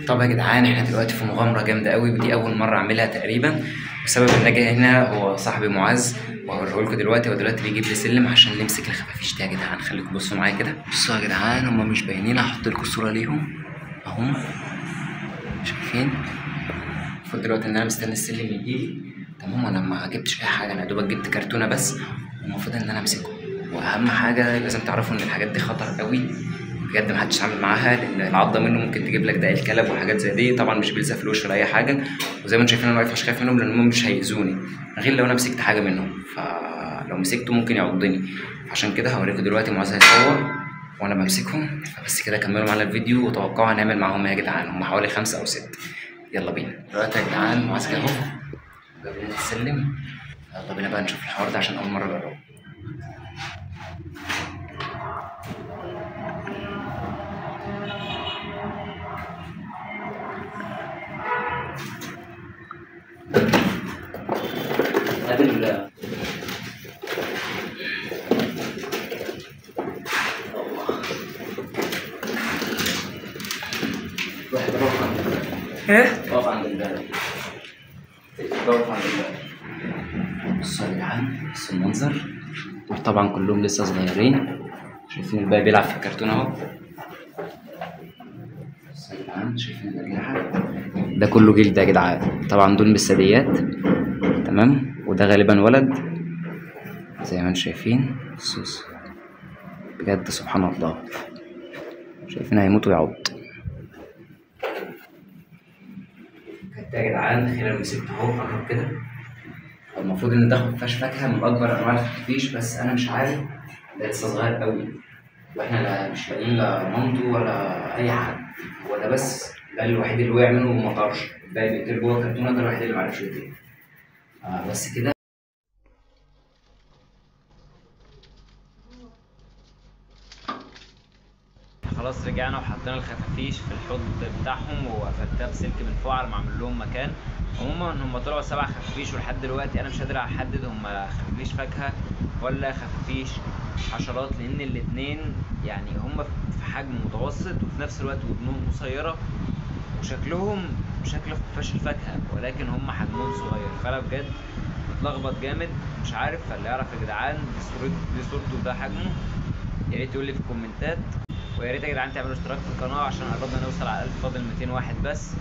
طب يا جدعان احنا دلوقتي في مغامرة جامدة قوي، ودي اول مرة اعملها تقريبا، وسبب ان اجي هنا هو صاحبي معاذ، وهوريه لكم دلوقتي. هو دلوقتي بيجيب لي سلم عشان نمسك الخفافيش دي يا جدعان. خليكم بصوا معايا كده. بصوا يا جدعان هما مش باينين، هحط لكم صوره ليهم اهم، شايفين؟ المفروض دلوقتي ان انا مستني السلم يجيلي، تمام؟ وانا ما جبتش اي حاجة، انا يا دوبك جبت كرتونة بس، والمفروض ان انا امسكه. واهم حاجة لازم تعرفوا ان الحاجات دي خطر قوي بجد، محدش يتعامل معاها، لان العضه منه ممكن تجيب لك داء الكلب وحاجات زي دي. طبعا مش بيلزق في الوش ولا اي حاجة، وزي ما انتم شايفين انا واقف مش خايف منهم، لان هم مش هيأذوني غير لو انا مسكت حاجة منهم، فلو مسكته ممكن يعضني. عشان كده هوريكم دلوقتي معاذ هيصور وانا بمسكهم. فبس كده كملوا معانا الفيديو وتوقعوا هنعمل معاهم ايه يا جدعان. هم حوالي 5 أو 6. يلا بينا دلوقتي يا جدعان. معاذ اهو جاب لنا السلم، يلا بينا بقى نشوف الحوار ده عشان اول مرة اجربه. ايه؟ واقف عند الباب. واقف عند الباب. بصوا يا جدعان، بصوا المنظر. دول طبعا كلهم لسه صغيرين، شايفين الباب بيلعب في الكرتون اهو. بصوا يا جدعان، شايفين الأجنحة؟ ده كله جلد يا جدعان، طبعا دول بالثدييات، تمام؟ وده غالبا ولد زي ما انتم شايفين. بصوا بجد سبحان الله، شايفين هيموت ويعض. يا جدعان خلال مسكت اهو، قرب كده. المفروض ان ده خفاش فاكهة من اكبر انواع الخفافيش، بس انا مش عارف، ده لسه صغير قوي، واحنا لا مش لاقيين لا مامته ولا اي حد. هو ده بس، ده الوحيد اللي وقع منه وما طارش، الباقي بيطير جوه الكرتونه، ده الوحيد اللي معرفش يطير. بس كده. خلاص رجعنا وحطينا الخفافيش في الحوض بتاعهم، وقفلتها بسلك من فوق على ما اعمل لهم مكان. عموما هم طلعوا 7 خفافيش، ولحد دلوقتي انا مش قادر احدد هم خفافيش فاكهة ولا خفافيش حشرات، لان الاتنين يعني هم في حجم متوسط، وفي نفس الوقت ودنهم قصيرة، وشكلهم شكل خفاش الفاكهة، ولكن هم حجمهم صغير. فانا بجد متلخبط جامد مش عارف. فاللي يعرف يا جدعان دي صورته وده حجمه، يا ريت يقول لي في الكومنتات. ويا ريت يا جدعان تعملوا اشتراك في القناة عشان قربنا نوصل على 1000، فاضل 200 واحد بس.